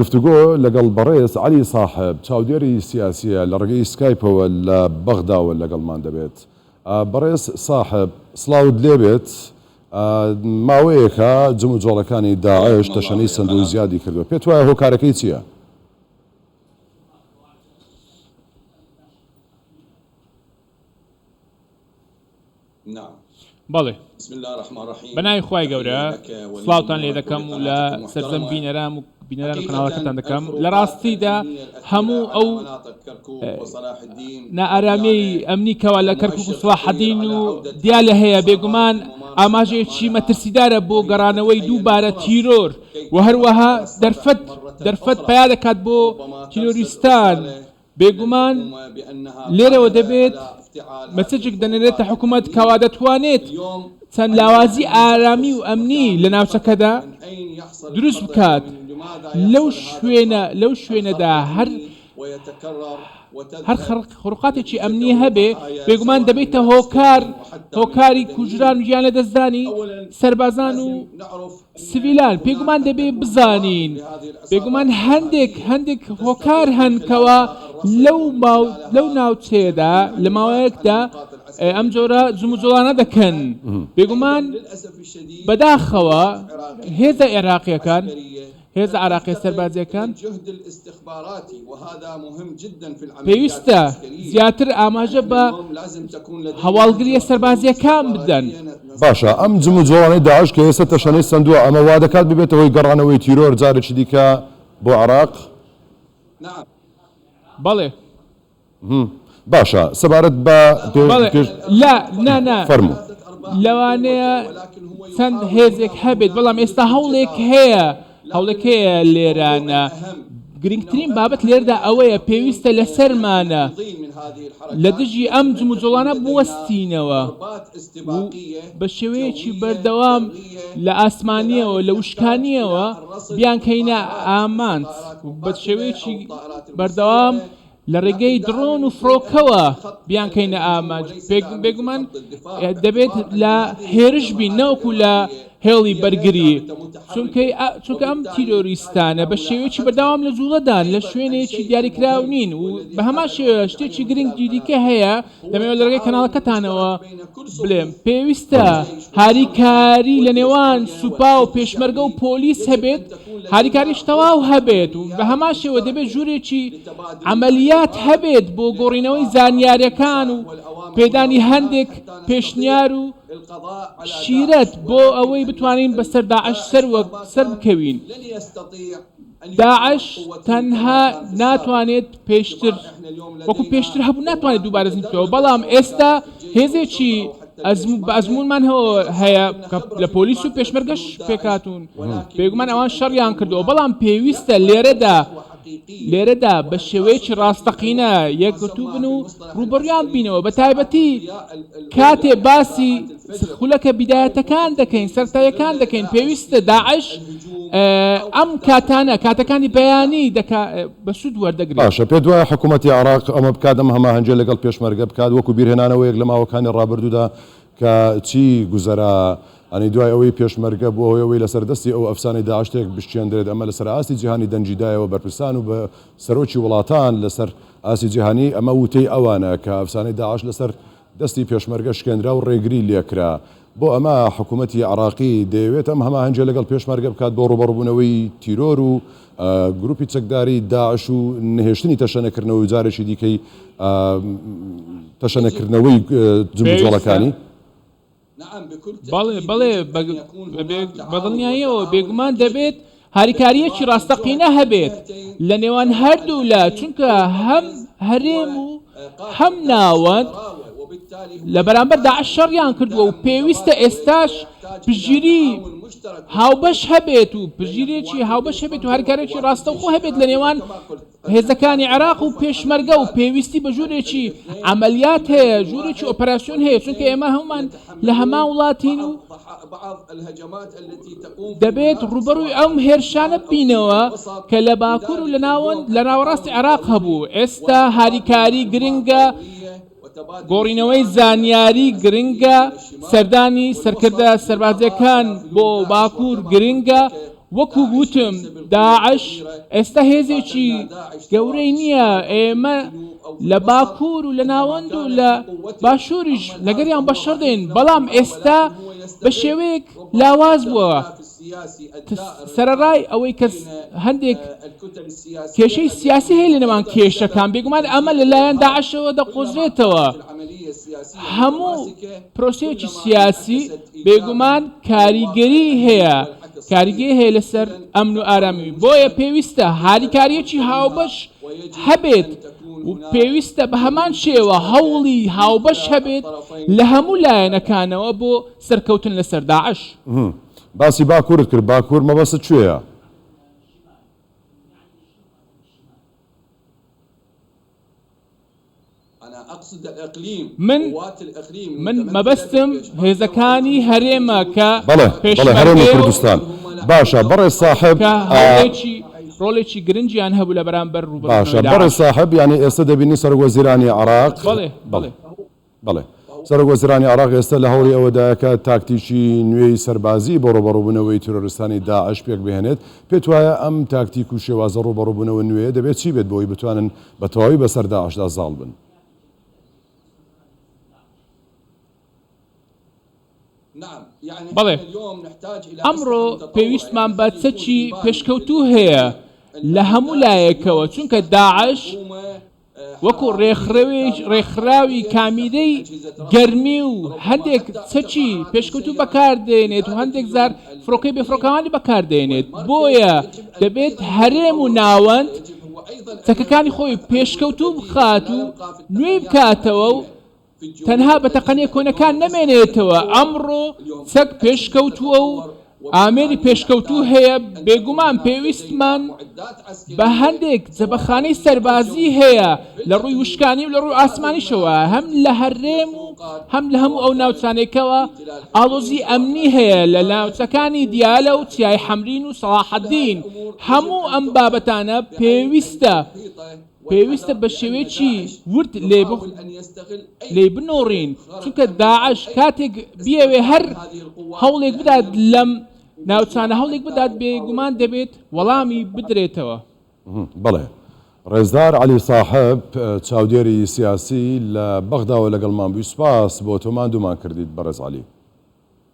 گفتوگۆ لەگەڵ بەڕێز عەلی ساحێب، چاودێری سیاسییە، لە ڕێگەی سکایپەوە لە بەغداوە لەگەڵمان دەبێت. بەڕێز ساحێب، سڵاوت لێبێت. ماوەیەکە جموجۆڵەکانی داعش تەشەنەی سەندوو و زیادی کردووە، پێت وایە هۆکارەکەی چییە؟ بەڵێ بەناوی خوای گەورە سڵاوتان لێ دەکەم و لە سەرجەم بینەران و بینەران و کەناڵەکەتان دەکەم لە ڕاستیدا هەموو ئەو نائارامیەی ئەمنی کەوا لە کەرکک و سڵاحەدین و دیالە هەیە بێگومان ئاماژەیەکی مەترسیدارە بۆ گەڕانەوەی دووبارە تیرۆر و هەروەها دەرفەت دەرفەت پیا دەکات بۆ تیرۆریستان بێگومان لێرەوە دەبێت مەسجێک دەنێرێتە حکومەت کەوا دەتوانێت چەند لاوازی ئارامی و ئەمنی لە ناوچەکەدا دروست بکات لەو شوێنە لەو شوێنەدا هەر هەر خڕقاتێکی ئەمنی هەبێ بێگومان دەبێتە هۆکار هۆکاری کوژران و گیان لەدەستدانی سەربازان و سڤیلان، بێگومان دەبێ بزانین، بێگومان هەندێک هەندێک هۆکار هەن کەوا لەو ماو لەو ناوچەیەدا لە ماوەیەکدا ئەم جۆرە جموجۆڵانە دەکەن. بێگومان بەداخەوە هێزە عێراقییەکان هێزە عێراقیە سەربازیەکان پێویستە زیاتر ئاماژە بە هەواڵگریە سەربازیەکان بدەن. باشە ئەم جموجۆڵانەی داعش کە ئێستا تەشەنەی سەندووە ئەمە وادەکات ببێتە هۆی گەڕانەوەی تیرۆر جارێکی دیکە بۆ عێراق؟ بەڵێ. باشە سەبارەت بە بەڵێ لا نا نا فەرموو. لەوانەیە چەند هێزێک هەبێت بەڵام ئێستا هەوڵێک هەیە هەوڵێک هەیە لێرانە گرنگترین بابەت لێردا ئەوەیە پێویستە لەسەرمانە لە دژی ئەم جموجۆڵانە بوەستینەوە و بە شێوەیەکی بەردەوام لە ئاسمانیەوە لە وشکانیەوە بیانکەینە ئامانج بە شێوەیەکی بەردەوام لە ڕێگەی دڕۆن و فڕۆکەوە بیانکەینە ئامانج، بێگومان دەبێت لە هێرش بین نەوەکو لە هێڵی بەرگری، چونکە ئەم تیرۆریستانە بە شێوەیەکی بەردەوام لە جوڵەدان، لە شوێنێکی دیاریکراو نین و بە هەمان شێوە شتێکی گرنگی دیکە هەیە دەمەوێت لە ڕێگەی کەناڵەکەتانەوە بلێم پێویستە هاریکاری لە نێوان سوپا و پێشمەرگە و پۆلیس هەبێت، هاریکاریش تەواو هەبێت و بە هەمان شێوە دەبێت ژوورێکی عەمەلیات هەبێت بۆ گۆڕینەوەی زانیاریەکان و پێدانی هەندێک پێشنیار و شیرەت بۆ ئەوەی بتوانین بەسەر داعش سەربکەوین. داعش تەنها ناتوانێت پێشتر وەکو پێشتر هەبوو ناتوانێت دووبارە زیندوو بکەوە بەڵام ئێستا هێزێکی بە ئەزموونمان هەیە کە لە پۆلیس و پێشمەرگەش پێکهاتوون بێگومان ئەوان شەڕیان کردووە بەڵام پێویستە لێرەدا لێرەدا بە شێوەیەکی ڕاستەقینە یەکگرتوو بن و ڕووبەڕوویان بینەوە بە تایبەتی کاتێ باسی خولەکە بیدایەتەکان دەکەین سەرتایەکان دەکەین پێویستە داعش ئەم کاتانە کاتەکانی بەیانی دەکا بە سوود وەردەگرێت. باشە پێت وایە حکوومەتی عێراق ئەمە بکات ئەم هەماهەنگیە لەگەڵ پێشمەرگە بکات وەکو بیرهێنانەوەیەک لە ماوەکانی ڕابردوودا کە چی گوزەرا ینی دوای ئەوەی پێشمەرگە بووە هۆی ئەوەی لەسەر دەستی ئەو ئەفسانەی داعش تێک بشکێندرێت ئەمە لەسەر ئاستی جیهانی دەنگی دایەوە بەرپرسان و بە سەرۆکی وڵاتان لەسەر ئاستی جیهانی ئەمە وتەی ئەوانە کە ئەفسانەی داعش لەسەر دەستی پێشمەرگە شکێنرا و ڕێگری لێکرا. بۆ ئەمە حکوومەتی عێراقی دەیەوێت ئەم هەماهەنگیە لەگەڵ پێشمەرگە بکات بۆ ڕووبەڕووبوونەوەی تیرۆر و گرووپی چەکداری داعش و نەهێشتنی تەشەنەکردنەوەی و جارێکی دیکەی تەشەنەکردنەوەی جموجۆڵەکانی. بەڵێ بەڵێ بەدڵنیاییەوە بێگومان دەبێت هاریکارییەکی ڕاستەقینە هەبێت لە نێوان هەردوولا چونکە هەم هەرێم و هەم ناوەند لە بەرامبەر داعش شەڕیان کردووە و پێویستە ئێستاش پشتگیری هاوبەش هەبێت و پشتگیریی هاوبەش هەبێت و هاریکاریی ڕاستەوخۆ هەبێت لە نێوان هێزەکانی عێراق و پێشمەرگە و پێویستی بە ژوورێکی عەمەلیات هەیە، ژوورێکی ئۆپەراسیۆن هەیە، چونکە ئێمە هەموومان لە هەمان وڵاتین و دەبێت ڕووبەڕووی ئەم هێرشانە ببینەوە کە لە باکوور و لە ناوەند لە ناوەڕاستی عێراق هەبوو، ئێستا هاریکاری گرنگە، گۆڕینەوەی زانیاری گرنگە، سەردانی سەرکردە سەربازییەکان بۆ باکوور گرنگە. وەکو وتم داعش ئێستا هێزێکی گەورەی نییە، ئێمە لە باکوور و لە ناوەند و لە باشووریش لەگەریان بەشەڕ دێین، بەڵام ئێستا بە شێوەیەک لاواز بووە، سەرەڕای ئەوەی کە هەندێک کێشەی سیاسی هەیە لە نێوان کێشەکان، بێگومان ئەمە لەلایەن داعشەوە دەقۆزرێتەوە. هەموو پرۆسەیەکی سیاسی بێگومان کاریگەری هەیە کاریگەری هەیە لەسەر ئەمن و ئارامی، بۆیە پێویستە هاریکارییەکی هاوبەش هەبێت و پێویستە بە هەمان شێوە هەوڵی هاوبەش هەبێت لە هەموو لایەنەکانەوە بۆ سەرکەوتن لەسەر داعش. باسی باکوورت کرد، باکوور مەبەستت کوێیە؟ من من مەبەستم هێزەکانی هەرێمە کە بەڵێ بەڵێ هەرێمی پێشمەرگەیە و کوردستان باشە بەڕێز ساحێب کە ئا. هەوڵێکی ڕۆڵێکی گرنگیان هەبوو لە بەرامبەر باشە ڕووبەڕووبوونەوەی بەڕێز داعش. ساحێب یانی ئێستە دەبینی سەرۆک وەزیرانی عێراق بەڵێ بەڵێ بەڵێ. بەڵێ. سەرۆک وەزیرانی عێراق ئێستا لە هەوڵی ئەوەدایە کە تاکتیکی نوێی سەربازی بۆ ڕووبەڕووبوونەوەی تیرۆریستانی داعش پێکبهێنێت، پێتوایە ئەم تاکتیک و شێوازە ڕووبەڕووبوونەوە نوێیە دەبێت چی بێت بۆ ئەوەی بتوانن بە تەواوی بەسەر داعشدا زاڵ بن؟ بەڵێ، ئەمڕۆ پێویستمان بە چەکی پێشکەوتوو هەیە لە هەموو لایەکەوە، چونکە داعش وەکو ڕێکخراوی کامیرەی گەرمی و هەندێک چەکی پێشکەوتوو بەکاردێنێت و هەندێک جار فڕۆکەی بێفڕۆکەوانی بەکاردێنێت، بۆیە دەبێت هەرێم و ناوەند چەکەکانی خۆی پێشکەوتوو بخات و نوێی بکاتەوە و تەنها بە تەقەنیە کۆنەکان نەمێنێتەوە، ئەمڕۆ چەک پێشکەوتووە و ئامێری پێشکەوتوو هەیە، بێگومان پێویستمان بە هەندێک جەبەخانەی سەربازی هەیە لە ڕووی وشکانی و لە ڕووی ئاسمانیشەوە، هەم لە هەرێم و هەم لە هەموو ئەو ناوچانەی کەوا ئاڵۆزی ئەمنی هەیە لە ناوچەکانی دیالە و چیای حەمرین و سەڵاحەدین، هەموو ئەم بابەتانە پێویستە پێویستە بە شێوەیەکی ورد لێی بنۆڕین، چونکە داعش کاتێک بیەوێ هەر هەوڵێک بدات لەم ناوچانە هەوڵێک بدات بێگومان دەبێت وەڵامی بدرێتەوە. بەڵێ ڕێزدار عەلی ساحێب چاودێری سیاسی لە بەغداوە لەگەڵمان بووی سوپاس بۆ تۆ ماندوومان کردیت بەڕێز عەلی.